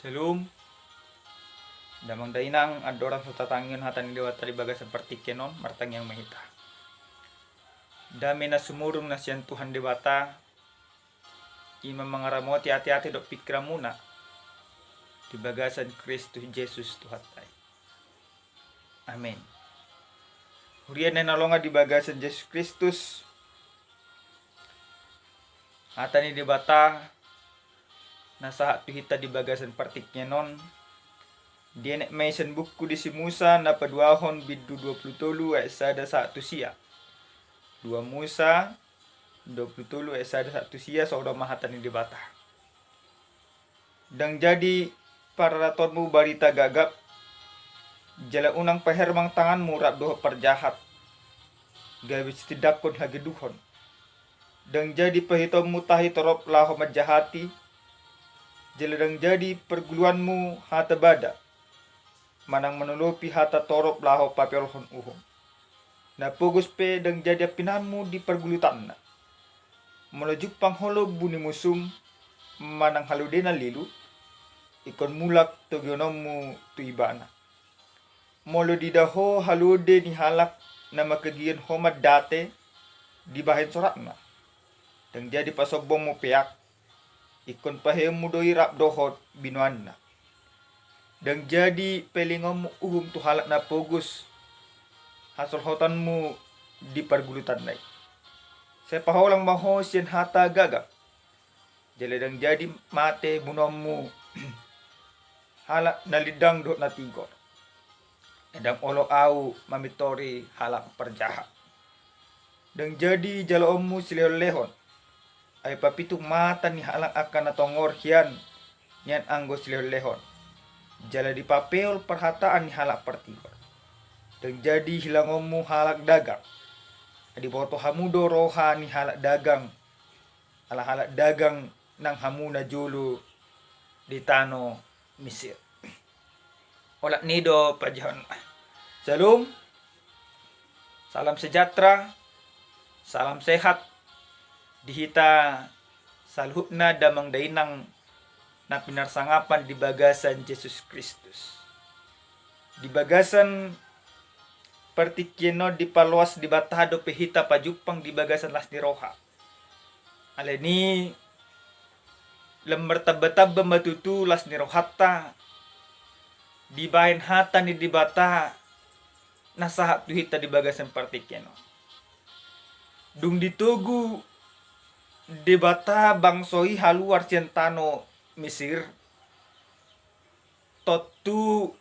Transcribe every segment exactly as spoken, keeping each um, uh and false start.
Shalom. Damang dainang, andorang so tatangihon hata ni Debata di bagasan partingkian on, martangiang ma hita. Dame na sumurung na sian Tuhan Debata, i ma mangaramoti ateate dohot pingkiranmuna di bagasan Kristus Jesus Tuhanta i. Amen. Huria na hinaholongan di bagasan Jesus Kristus, hata ni Debata na sahat tu hita di bagasan partingkian on, dienet ma i sian buku di si Musa na paduahon bindu dua pulu tolu ayat sada sahat tu sia. Dua Musa dua pulu tolu ayat sada sahat tu sia, songon on ma hata ni Debata. Ndang jadi pararatonmu barita gagap, jala unang pahermang tanganmu rap dohot parjahat, gabe sitindangkon hageduhon. Ndang jadi pahitonmu tahi torop laho manjahati, jala ndang jadi parguluanmu hata bada, manang manolopi hata torop laho papeolhon uhum. Na pogos pe ndang jadi ampinanmu di pargulutanna. Molo jumpang ho lombu ni musum, manang halode na lilu, ingkon mulak togihononmu tu ibana. Molo diida ho halode ni halak na mangkagihon ho mandate dibahen soratna, ndang jadi pasombongmu peak, ingkon paheonmu do i rap dohot binoanna. Ndang jadi paelingonmu uhum tu halak na pogos hasolhotonmu di pargulutanna i. Sai paholang ma ho sian hata gagap, jala ndang jadi mate bunuonmu halak na lindang dohot na tigor. Ndang olo Ahu mamintori halak parjahat. Ndang jadi jaloonmu silehonlehon, ai papitung mata ni halak angka na tongor hian nian anggo silehonlehon, jala dipapeol parhataan ni halak partigor. Ndang jadi hilangonmu halak dagang, ai diboto hamu do roha ni halak dagang, ala halak dagang nang hamu najolo di tano Misir. Olat ni do pajahaon. Shalom. Salam sejahtera. Salam sehat di hita saluhutna damang dainang na pinarsangapan di bagasan Jesus Kristus. Di bagasan partingkian on dipaloas Debata dope hita pajumpang di bagasan las ni roha. Alani i lam martambatamba ma tutu las ni rohanta dibahen hata ni Debata na sahat tu hita di bagasan partingkian on. Dung ditogu Debata bangso i haluar sian tano Misir, tontu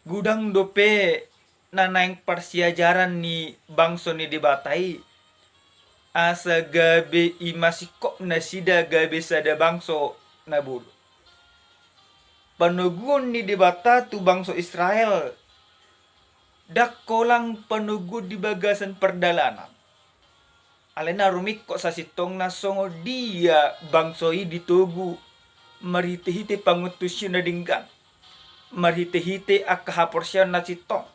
godang dope na naeng parsiajaran ni bangso ni Debata i, asa gabe i ma singkop nasida gabe sada bangso na bolon. Panoguon ni Debata tu bangso Israel ndang holan panoguon di bagasan pardalanan. Alai na rumingkot sasintongna songon dia bangso i ditogu marhitehite pangantusion na denggan, marhitehite angka haporseaon na sintong,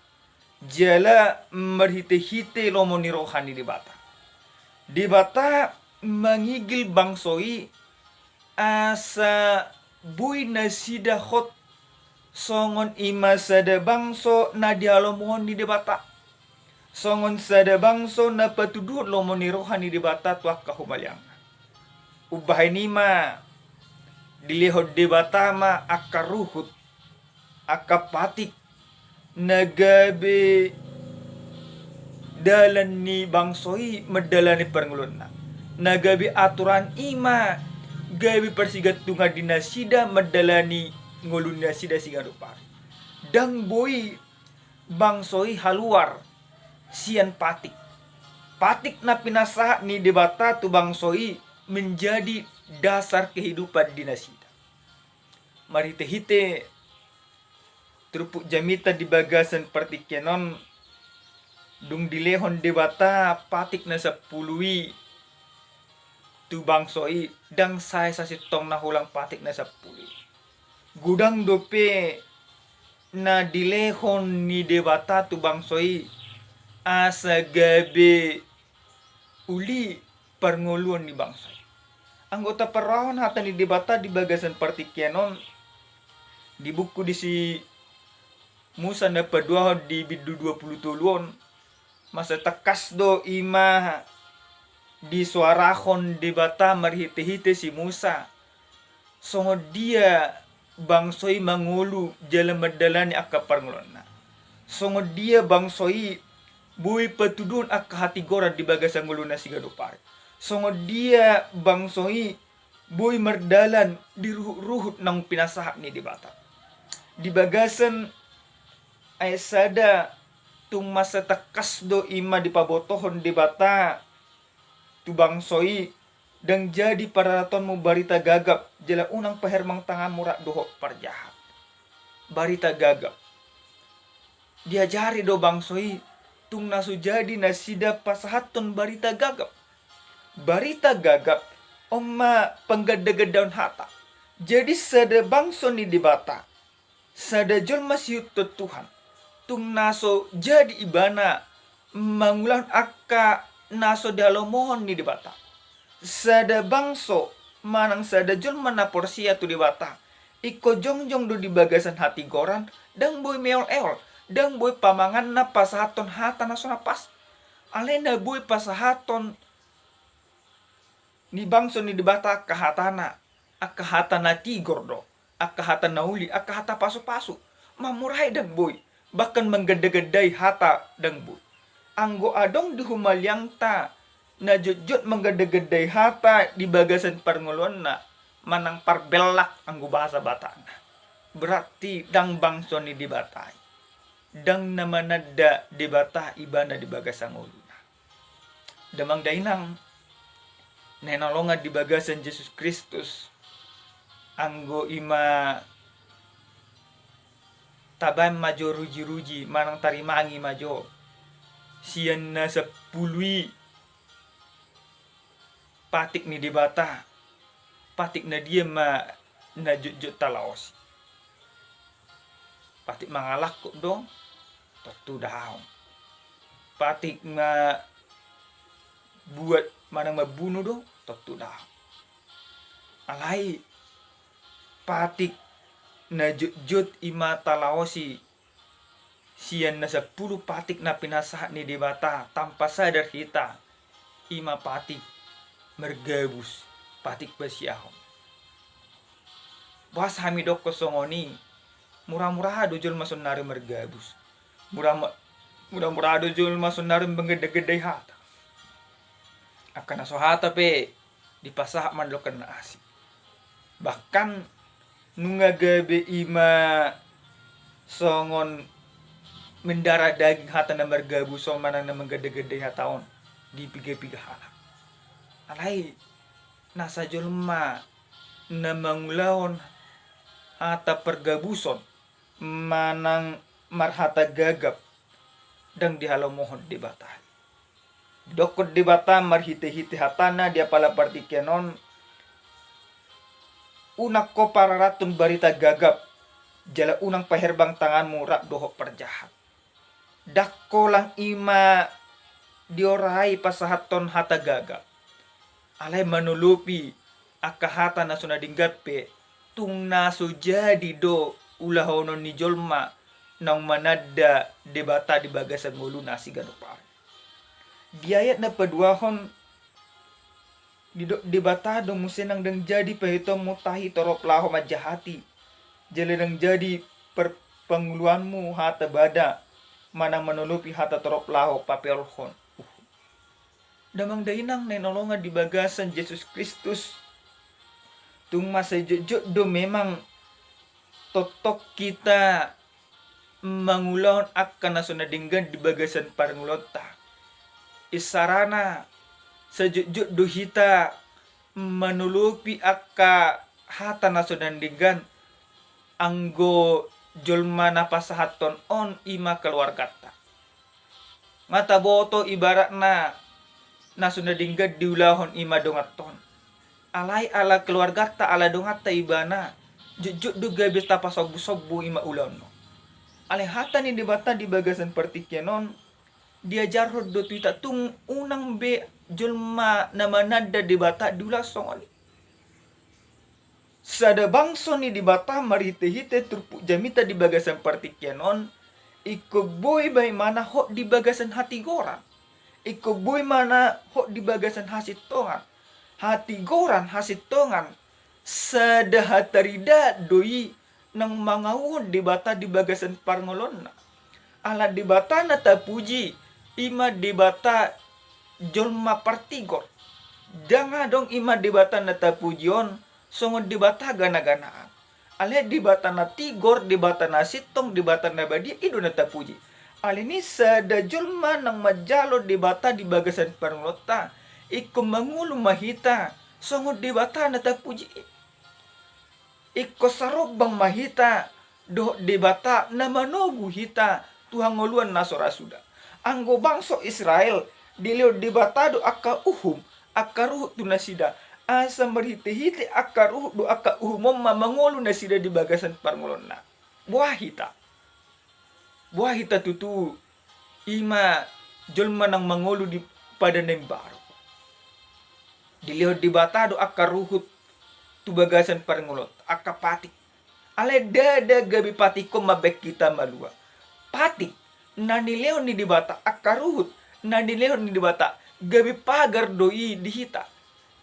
jala marhitehite lomo ni roha ni Debata. Debata mangigil bangso i asa boi nasida hot songon i ma sada bangso na dihalomohon ni Debata, songon sada bangso na patuduhon lomo ni roha ni Debata tu angka humaliangna. Umbahen i ma dilehon Debata ma angka ruhut, angka patik na gabe dalan ni bangso i mandalani parngoluonna. Na gabe aturan i ma gabe parsigantungan di nasida mandalani ngolu ni nasida siganup ari. Ndang boi bangso i haluar sian patik. Patik na pinasahat ni Debata tu bangso i menjadi dasar kehidupan di nasida. Marhitehite turpuk jamita di bagasan partingkian on, dung dilehon Debata patik na sampulu i tu bangso i, ndang sae sasintongna holan patik na sampulu i. Godang dope na dilehon ni Debata tu bangso i asa gabe uli parngoluon ni bangso i. Anggo taparrohahon hata ni Debata di bagasan partingkian on, di buku di si Musa na paduahon di bindu dua pulu tolu on, masa tangkas do i ma disoarahon Debata marhitehite si Musa. Songon dia bangso i mangolu jala mandalani angka parngoluonna. Songon dia bangso i boi patuduhon angka hatigoran di bagasan ngoluna siganup ari. Songon dia bangso i boi mardalan di ruhut-ruhut naung pinasahat ni Debata. Di bagasan ayat sada, tung masa tangkas do i ma dipabotohon Debata tu bangso i, ndang jadi pararatonmu barita gagap, jala unang paherbang tanganmu rap dohot parjahat. Barita gagap. Diajari do bangso i, tung na so jadi nasida pasahathon barita gagap. Barita gagap on ma pangganda-gandaon hata. Jadi sada bangso ni Debata, sada jolma siihuthon Tuhan, tung na so jadi ibana mangulahon angka na so dihalomohon ni Debata. Sada bangso manang sada jolma na porsea tu Debata, ingkon jongjong do di bagasan hatigoran, ndang boi meol-eol, ndang boi pamanganna pasahathon hata na so na pas. Alai na boi pasahathon ni bangso ni Debata angka hatana, angka hata na tigor do, angka hata na uli, angka hata pasu-pasu. Mamurai ndang boi, bahkan mangganda-gandai hata ndang boi. Anggo adong di humaliangta na jotjot mangganda-gandai hata di bagasan parngoluonna, manang parbellak anggo bahasa Batakna, berarti ndang bangso ni Debata i. Ndang na mananda Debata ibana di bagasan ngoluna. Damang dainang na hinaholongan di bagasan Jesus Kristus, anggo i ma tabaen ma jo ruji-ruji manang tarimangi ma jo sian na sampulu i patik ni Debata, patik na dia ma na jotjot talaosi? Patik mangalangkup do? Tontu daong. Patik ma buat manang mambunu do? Tontu daong. Alai patik na jotjot i ma talaosi sian na sampulu patik na pinasahat ni Debata tanpa sadar hita, i ma patik margabus, patik pasiahon. Boasa hami dokkon songon i? Mura-mura do jolma saonari margabus. Mura-, mura-mura do jolma saonari mangganda-gandai hata. Angka na so hata pe dipasahat mandok na asing. Bahkan nunga gabe i ma songon mendarah daging hata na margabus on manang na mangganda-gandai hata on di piga-piga halak. Alai nasa jolma na mangulahon hata pargabuson manang marhata gagap ndang dihalomohon Debata. Didokkon Debata marhite-hite hatana di apala partingkian on, unang ho pararathon barita gagap, jala unang paherbang tanganmu rap dohot parjahat. Ndang holan i ma diorai pasahathon hata gagap. Alai manolopi angka hata na so na denggan pe, tung na so jadi do ulahonon ni jolma naung mananda Debata di bagasan ngoluna siganup ari. Di ayat na paduahon, didok Debata do muse nang ndang jadi paihutihutmu tahi torop laho manjahati, jala ndang jadi parpanguluanmu hata bada manang manolopi hata torop laho papeolhon. Uh. Damang dainang na hinaholongan di bagasan Jesus Kristus, tung masa jotjot do memang tongtong hita mangulahon angka na so na denggan di bagasan parngoluonta. Isarana, sajotjot do hita manolopi angka hata na so na denggan anggo jolma na pasahathon on i ma keluarganta. Nga taboto ibaratna na so na denggan diulahon i ma donganton. Alai ala keluarganta, ala donganta ibana, jotjot do gabe tapasombu-sombu i ma ulaon on. Alai hata ni Debata di bagasan partingkian on, diajarhon do tu hita tung unang be jolma na mananda Debata diulang songon i. Sada bangso ni Debata marhite-hite turpuk jamita di bagasan partingkian on, ingkon boi ma imana hot di bagasan hatigoran. Ingkon boi imana hot di bagasan hasintongan. Hatigoran, hasintongan, sada hataridaan do i naung mangauhon Debata di bagasan parngoluonna. Ala Debata na tapuji, i ma Debata jolma partigor. Ndang adong i ma Debata na tapuji on songon Debata gana-ganaan. Alai Debata na tigor, Debata na sintong, Debata na badia, i do na tapuji. Alani i sada jolma naung manjalo Debata di bagasan parngoluonta, ingkon mangolu ma hita songon Debata na tapuji i. Ingkon sarombang ma hita dohot Debata na manogu hita tu hangoluan na so ra suda. Anggo bangso Israel, dilehon Debata do angka uhum, angka ruhut tu nasida, asa marhite-hite angka ruhut dohot angka uhum on ma mangolu nasida di bagasan parngoluonna. Boha hita? Boha hita tutu i ma jolma naung mangolu di Padan na Imbaru? Dilehon Debata do angka ruhut tu bagasan parngoluon, angka patik. Alai ndada gabe patik on mambahen hita malua. Patik na nilehon ni Debata, angka ruhut na nilehon ni Debata, gabe pagar do i di hita.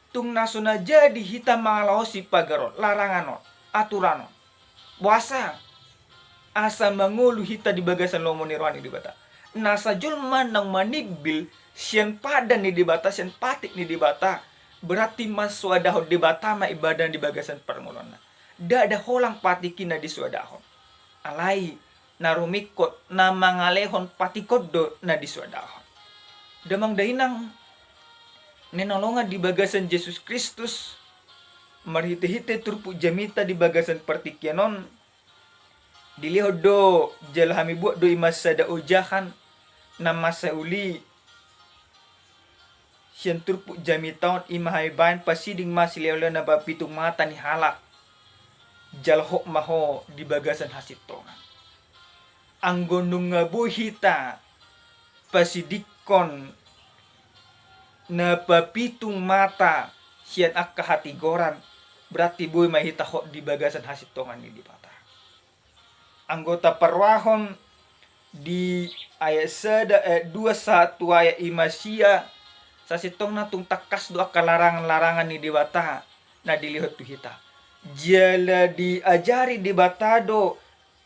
Tung na so na jadi hita mangalaosi pagar on, larangan on, aturan on. Boasa? Asa mangolu hita di bagasan lomo ni roha ni Debata. Nasa jolma naung manimbil sian Padan ni Debata, sian patik ni Debata, berarti mansoadahon Debata ma ibana di bagasan parngoluonna. Ndada holan patik i na disoadahon. Alai na rumingkot, na mangalehon patik on do na disoadahon. Damang dainang na hinaholongan di bagasan Jesus Kristus, marhite-hite turpuk jamita di bagasan partingkian on, dilehon do jala hami buat do i ma sada ojahan na masa uli sian turpuk jamita on, i ma hami baen: Pasiding ma silehon-lehon na papitung mata ni halak, jala hot ma ho di bagasan hasintongan. Anggo nunga boi hita pasidingkon na papitung mata sian angka hatigoran, berarti boi ma hita hot di bagasan hasintongan ni Debata. Anggo taparrohahon di ayat sada, ayat dua sahat tu ayat i ma sia, sasintongna tung tangkas do angka larangan-larangan ni Debata na dilehon tu hita. Jala diajari Debata do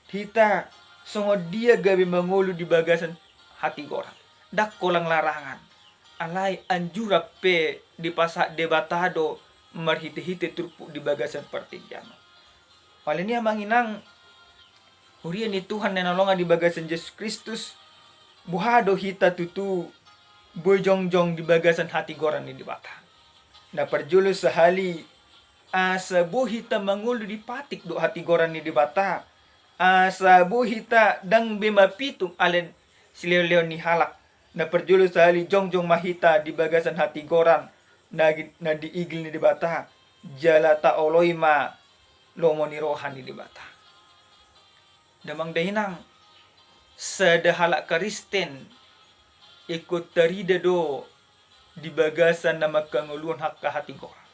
hita songon dia gabe mangolu di bagasan hatigoran. Ndang holan larangan, alai anjuran pe dipasahat Debata do marhite-hite turpuk di bagasan partingkian on. Alani i, amang inang, huria ni Tuhan na hinaholongan di bagasan Jesus Kristus, boha do hita tutu boi jongjong di bagasan hatigoran ni Debata? Na parjolo sahali, asa boi hita mangolu di patik dohot hatigoran ni Debata, asa boi hita ndang be mapitung ale silehon-lehon ni halak. Na parjolo sahali, jongjong ma hita di bagasan hatigoran na, na diigil ni Debata, jala taoloi ma lomo ni roha ni Debata. Damang dainang, sada halak Kristen ingkon tarida do di bagasan na mangkangoluhon angka hatigoran.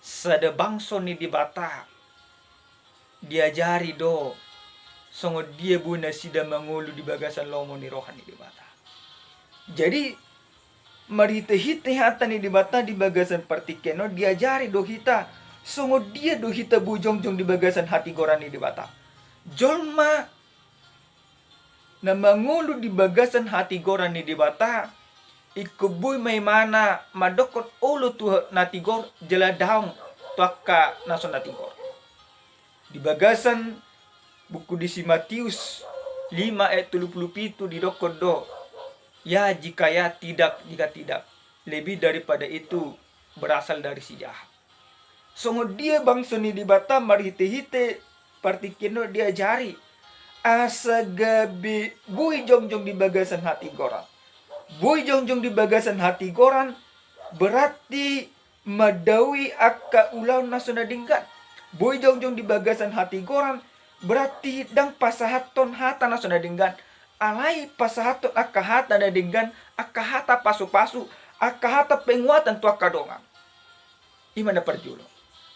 Sada bangso ni Debata diajari do songon dia boi nasida mangolu di bagasan lomo ni roha ni Debata. Jadi, marhite-hite hata ni Debata di bagasan partingkian on, diajari do hita songon dia do hita boi jongjong di bagasan hatigoran ni Debata. Jolma na mangolu di bagasan hatigoran ni Debata, ingkon boi ma imana mandokkon olo tu na tigor jala daong tu angka na so na tigor. Di bagasan buku di si Matius lima ayat tolu pulu pitu didokkon do: Ya jika ya, tidak jika tidak, lebih daripada itu berasal dari si jahat. Songon dia bangso ni Debata marhite-hite partingkian on diajari asa gabe boi jongjong di bagasan hatigoran. Boi jongjong di bagasan hatigoran berarti mandaoi angka ulaon na so na denggan. Boi jongjong di bagasan hatigoran berarti ndang pasahathon hata na so na denggan, alai pasahathon angka hata na denggan, angka hata pasu-pasu, angka hata penguatan tu angka dongan. I ma na parjolo.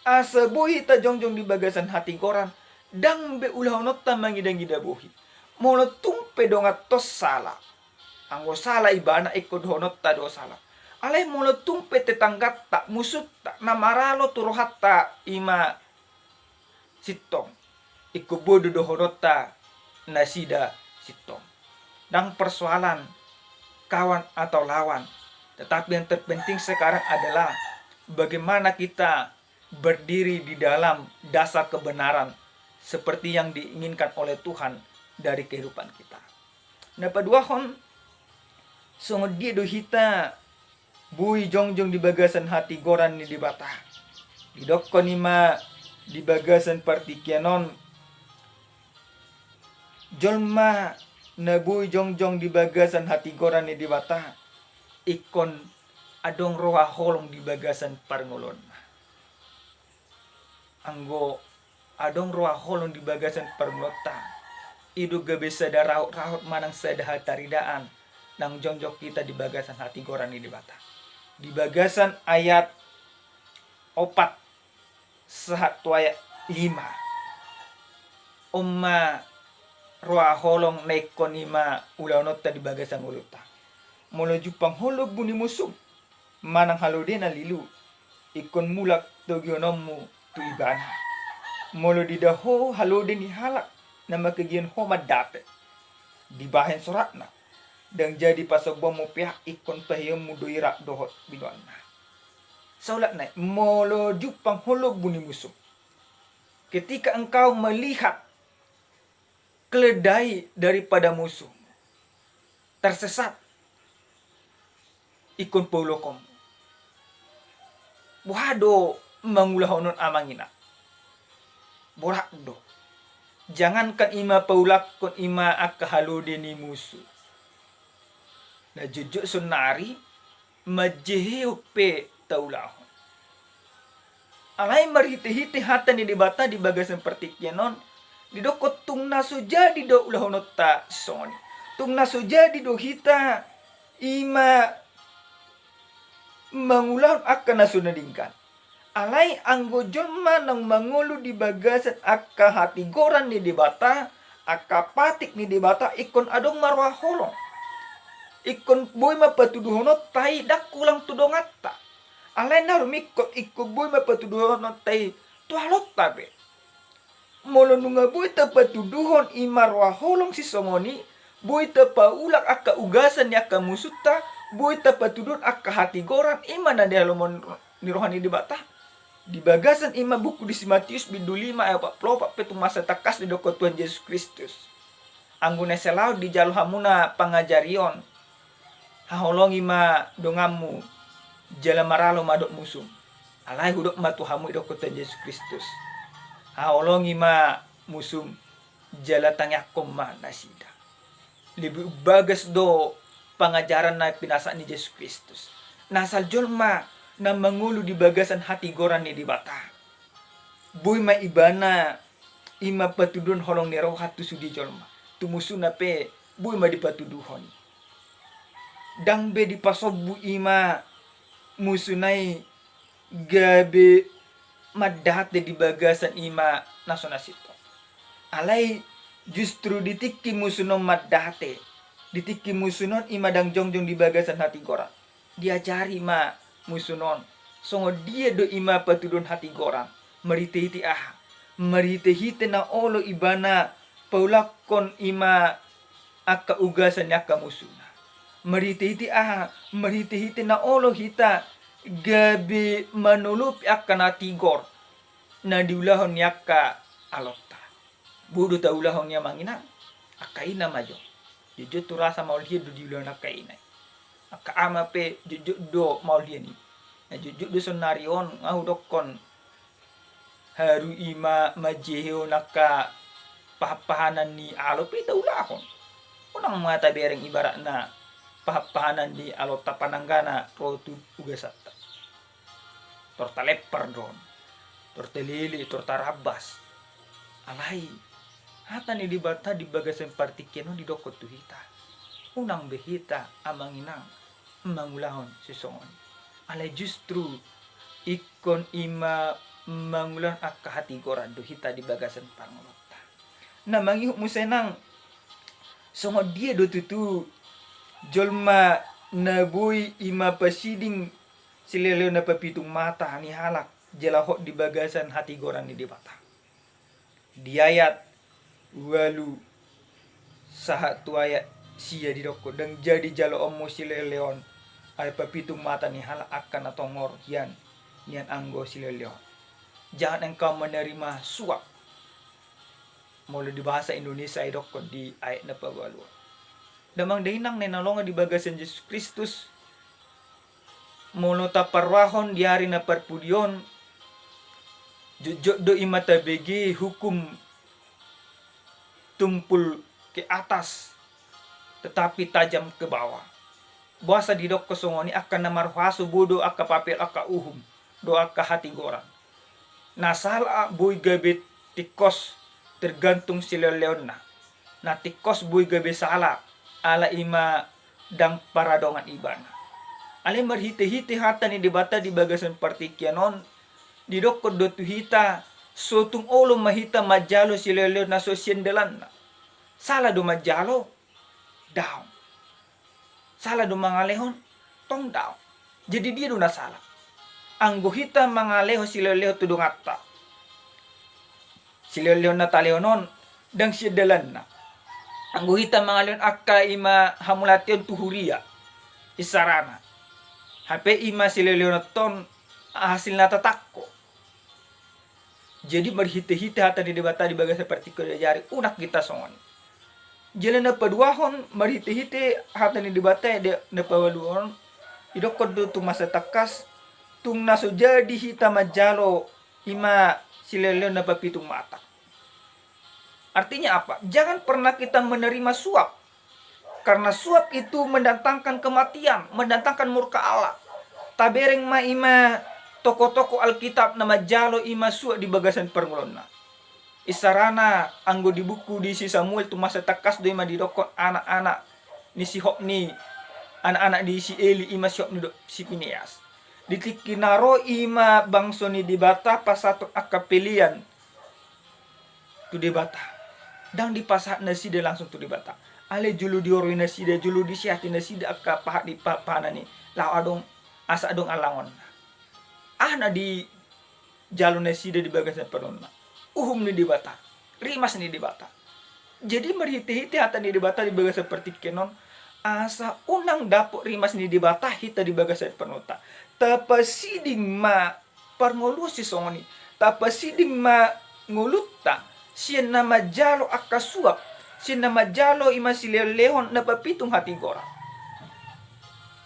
asa boi hita jongjong di bagasan hatigoran, ndang be ulahononta mangidangida bohi. Molo tung pe donganhon sala, anggo sala ibana ingkon dohononta do sala. Alai molo tung pe tetangganta, musunta, na maralo tu rohanta ima sintong, ingkon boi do dohononta nasida sintong. Ndang persoalan kawan atau lawan, tetapi yang terpenting sekarang adalah bagaimana kita berdiri di dalam dasar kebenaran seperti yang diinginkan oleh Tuhan dari kehidupan kita. Na paduahon, songon dia do hita boi jongjong di bagasan hatigoran ni Debata? Didokkon ima di bagasan partingkian on, jolma na boi jongjong di bagasan hatigoran ni Debata, ingkon adong roha holong di bagasan parngoluonna. Anggo adong roha holong di bagasan parngoluonta, i do gabe sada rahut-rahut manang sada hataridaan nang jongjong hita di bagasan hatigoran ni Debata. Di bagasan ayat opat sahat tu ayat lima, on ma roha holong na ingkon ima ulahononta di bagasan ngolunta. Molo jumpang ho lombu ni musum manang halode na lilu, ingkon mulak togihononmu tu ibana. Molo diida ho halode ni halak na mangkegeion ho mandate, dibahen soratna, ndang jadi pasombuonmu pe aha, ingkon paheonmu do i rap dohot binoanna. Saulak nai, molo jumpang ho lombu ni musum, ketika engkau melihat keledai daripada musuhmu tersesat, ingkon paulakhonmu. Boha do mangulahon on, amang inang? Borat do. Jangankan ima paulakhon ima angka halode ni musu, na jotjot saonnari manjehehon pe taulahon. Alai marhitehite hata ni Debata di bagasan partingkian on, didokkon tung na so jadi do ulahononta songon i. Tung na so jadi do hita ima mangulahon angka na so na denggan. Alai anggo jolma naung mangolu di bagasan angka hatigoran ni Debata, angka patik ni Debata, ingkon adong ma roha holong. Ingkon boi ma patuduhononta i ndang hulang tu donganta. Alai na rumingkot, ingkon boi ma patuduhononta i tu alonta pe. Molo nunga boi tapatuduhon ima roha holong sisongon i, boi tapaulak angka ugasan ni angka musunta, boi tapatuduhon angka hatigoran, ima na di halomoan ni roha ni Debata. Di bagasan ima buku di si Matius bindu lima ayat opat pulu opat pe tung mansai tangkas didokkon Tuhan Jesus Kristus. Anggo na salaon dijalo hamuna pangajarion, haholongi ma donganmu, jala maralo ma dohot musum. Alai hudok ma tu hamu, didokkon Tuhan Jesus Kristus, haholongi ma musum, jala tangiangkon ma nasida. Lebih umbagas do pangajaran na pinasahat ni Jesus Kristus. Na asal jolma na mangolu di bagasan hatigoran ni Debata, boi ma ibana ima patuduhon holong ni roha tu sude jolma, tu musuna pe boi ma dipatuduhon. Ndang be dipasombu ima musuna i gabe mandate di bagasan ima na so na sintong. Alai justru di tingki musuna on mandate, di tingki musuna on ima ndang jongjong di bagasan hatigoran, diajari ma musuna on songon dia do ima patuduhon hatigoran. Marhitehite aha? Marhitehite na olo ibana paulakhon ima angka ugasan ni angka musuna. Marhitehite aha? Marhitehite na olo hita gabe manolopi angka na tigor na diulahon ni angka alonta. Boi do taulahon i, amang inang. Angka ina ma jo, jotjot tu rasa maol hian do diulahon angka ina i. Angka ama pe jotjot do maol hian i. Na jotjot do saonnari on, nga hudokkon, haru ima manjehehon angka pahanpahanan ni alo pe taulahon. Unang ma tabereng ibaratna pahanpahanan ni alonta pananggana ro tu ugasanta. Tor talempar do on, tor talele, tor tarambas. Alai hata ni Debata di bagasan partingkian on didokkon tu hita, unang be hita, amang inang, mangulahon sisongon i. Alai justru ingkon ima mangulahon angka hatigoran do hita di bagasan parngoluonta. Na mangihut muse nang, songon dia do tutu jolma na boi i ma pasiding silehonlehon na papitung mata ni halak jala hot di bagasan hatigoran ni Debata? Di ayat ualu sahat tu ayat sia didokkon, ndang jadi jaloonmu silehonlehon, ai papitung mata ni halak angka na tongor hian nian anggo silehonlehon. Jangan engkau menerima suap. Molo di bahasa Indonesia didokkon di ayat na paualu on. Damang dainang na hinaholongan di bagasan Jesus Kristus, molo taparrohahon di ari na parpudi on, jotjot do i ma tabege hukum tumpul ke atas, tetapi tajam ke bawah. Boasa didokkon songon i? Angka na marhuaso boi do angka papel, angka uhum do angka hatigoran. Na sala boi gabe tingkos tergantung silehonlehonna. Na tingkos boi gabe sala ala i ma ndang paradongan ibana. Alai marhitehite hata ni Debata di bagasan partingkian on, didokkon do tu hita, so tung olo ma hita manjalo silehonlehon na so sian dalanna. Sala do manjalo? Daong. Sala do mangalehon? Tong daong. Jadi dia do na sala? Anggo hita mangalehon silehonlehon tu donganta, silehonlehon na talehon on ndang sian dalanna. Anggo hita mangalehon angka i ma hamauliateon tu huria, isarana, hape i ma silehonlehon on hasilna tatangko. Jadi marhitehite hata ni Debata di bagasan partingkian on diajari, unang hita songon i. Jala na paduahon, marhitehite hata ni Debata di na paualu on, didokkon do tu masa tangkas, tung na so jadi hita manjalo i ma silehonlehon na papitung mata. Artinya apa? Jangan pernah kita menerima suap. Karena suap itu mendatangkan kematian, mendatangkan murka Allah. Tabereng ma i ma tokoh-tokoh Alkitab na manjalo i ma suap di bagasan parngoluonna. Isarana anggo di buku di si Samuel tu masa tangkas do i ma didokkon anak-anak ni si Hofni, anak-anak di si Eli i ma si Hofni dohot si Pineas. Di tingki na ro i ma bangso ni Debata pasahathon angka pelean tu Debata. Ndang dipasahat nasida langsung tu Debata. Alai jolo diorui nasida, jolo disehati nasida angka pahat di pa-, pahanan i. Laho adong, asa adong alangonna. Aha na dijalo nasida di bagasan parngoluonna? Uhum ni Debata, rimas ni Debata. Jadi marhitehite hata ni Debata di bagasan partingkian on, asa unang dapot rimas ni Debata hita di bagasan parngoluonta. Tapasiding ma parngoluon sisongon i. Tapasiding ma ngolunta sian na manjalo angka suap, sian na manjalo i ma silehonlehon na papitung hatigoran.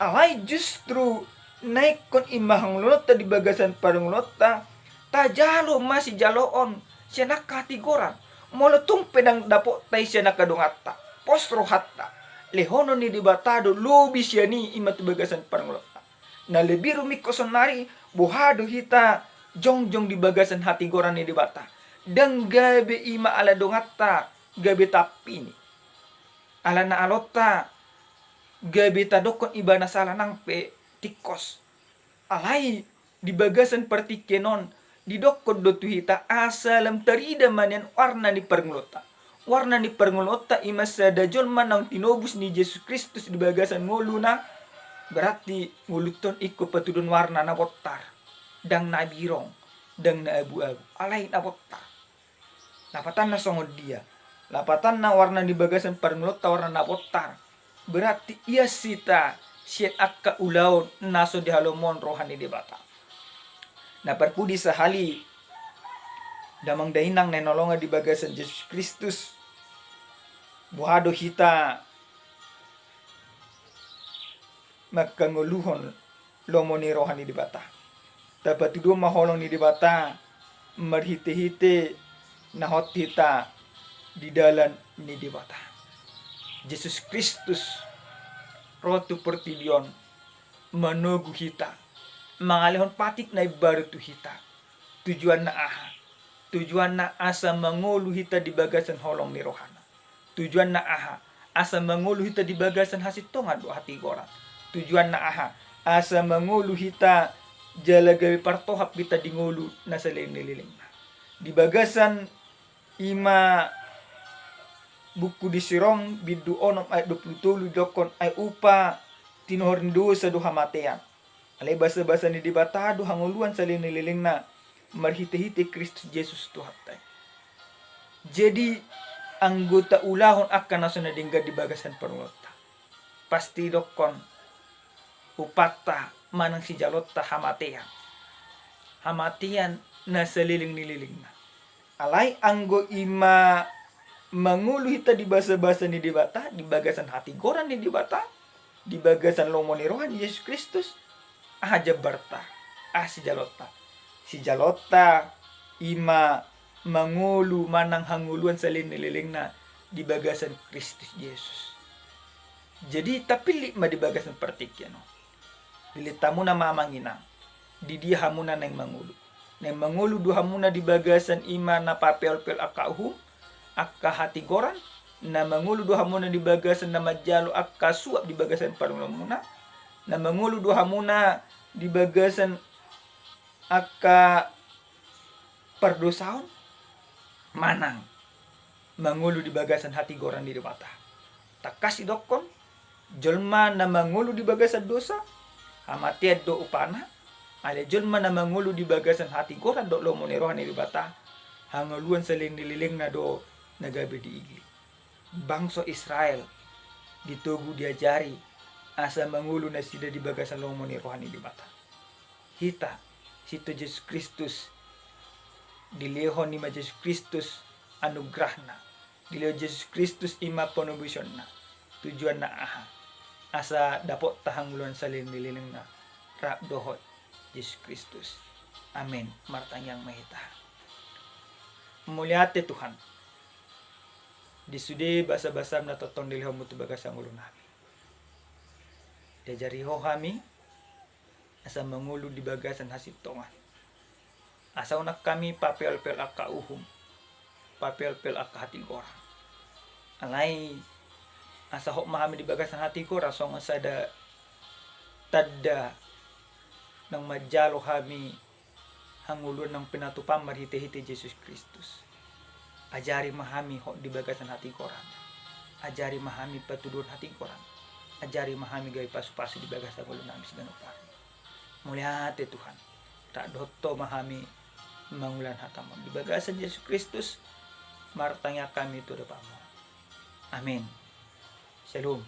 Alai justru na ingkon i ma hangoluonta di bagasan parngoluonta, tajalo ma sijaloon sian angka hatigoran. Molo tung pe ndang dapotta i sian angka donganta, pos rohanta, lehonon ni Debata do lobi sian i, i ma tu bagasan parngoluonta. Na lebih rumingkot saonnari, boha do hita jongjong di bagasan hatigoran ni Debata? Ndang gabe i ma ala donganta gabe tampini, ala na alonta gabe tadokkon ibana sala nang pe tingkos. Alai di bagasan partingkian on, didokkon do tu hita asa lam tarida ma nian warna ni parngoluonta. Warna ni parngoluonta i ma sada jolma naung tinobus ni Jesus Kristus di bagasan ngoluna. Berarti ngolunta on ingkon patuduhon warna na bontar, ndang na birong, ndang na abu-abu, alai na bontar. Lapatanna songon dia? Lapatanna warna ni bagasan parngoluonta warna na bontar. Berarti ias hita sian angka ulaon na so dihalomohon roha ni Debata. Na parpudi sahali, damang dainang na hinaholongan di bagasan Jesus Kristus, boha do hita mangkangoluhon lomo ni roha ni Debata? Tapatuduhon ma holong ni Debata marhitehite na hot hita di dalan ni Debata. Jesus Kristus ro tu portibi on manogu hita, mangalehon patik na imbaru tu hita. Tujuanna aha? Tujuanna asa mangolu hita di bagasan holong ni rohana. Tujuanna aha? Asa mangolu hita di bagasan hasintongan dohot hatigoran. Tujuanna aha? Asa mangolu hita jala gabe partohap hita di ngolu na saleleng ni lelengna. Di bagasan ima buku di si Rom bindu onom ayat dua pulu tolu didokkon, ai upa tinohor ni dosa do hamatean. Alai basabasa ni Debata do hangoluan saleleng ni lelengna marhitehite Kristus Jesus Tuhanta i. Jadi anggo taulahon angka na so na denggan di bagasan parngoluonta, pasti didokkon upanta manang sijalonta hamatean. Hamatean na saleleng ni lelengna. Alai anggo ima mangolu hita di basabasa ni Debata, di bagasan hatigoran ni Debata, di bagasan lomo ni roha ni Jesus Kristus, aha jambarta, aha sijalonta? Sijalonta ima mangolu manang hangoluan saleleng ni lelengna di bagasan Kristus Jesus. Jadi tapillit ma di bagasan partingkian on. Pillit hamuna ma amang inang, di dia hamuna naeng mangolu. Naeng mangolu do hamuna di bagasan ima na papeolpeol angka uhum, angka hatigoran, na mangolu do hamuna di bagasan na manjalo angka suap di bagasan parngoluonmuna, na mangolu do hamuna di bagasan angka pardosaon, manang mangolu di bagasan hatigoran ni Debata. Tangkas didokkon, jolma na mangolu di bagasan dosa, hamatean do upana, alai jolma na mangolu di bagasan hatigoran dohot lomo ni roha ni Debata, hangoluan saleleng ni lelengna do na gabe diigil. Bangso Israel ditogu, diajari asa mangolu nasida di bagasan lomo ni roha ni Debata. Hita, sitto Jesus Kristus, dilehon ima Jesus Kristus anugerahna, dilehon Jesus Kristus ima panobusonna. Tujuanna aha? Asa dapotta hangoluan saleleng ni lelengna rap dohot Jesus Kristus. Amen. Martangiang ma hita. Mauliate Tuhan, di sude basabasam na tongtong dilehonmu tu bagasan ngolunami. Diajari ho hami asa mangolu di bagasan hasintongan. Asa unang hami papeolpeol angka uhum, papeolpeol angka hatigoran. Alai asa hot ma hami di bagasan hatigoran songon sada tanda naung manjalo hami hangoluan naung pinatupam marhitehite Jesus Kristus. Ajari ma hami hot di bagasan hatigoran. Ajari ma hami patuduhon hatigoran. Ajari ma hami gabe pasupasu di bagasan ngolunami siganup ari. Mauliate Tuhan. Rap dohot ho ma hami mangulahon hatam on di bagasan Jesus Kristus. Martangiang hami tu adopanmu. Amin. Shalom.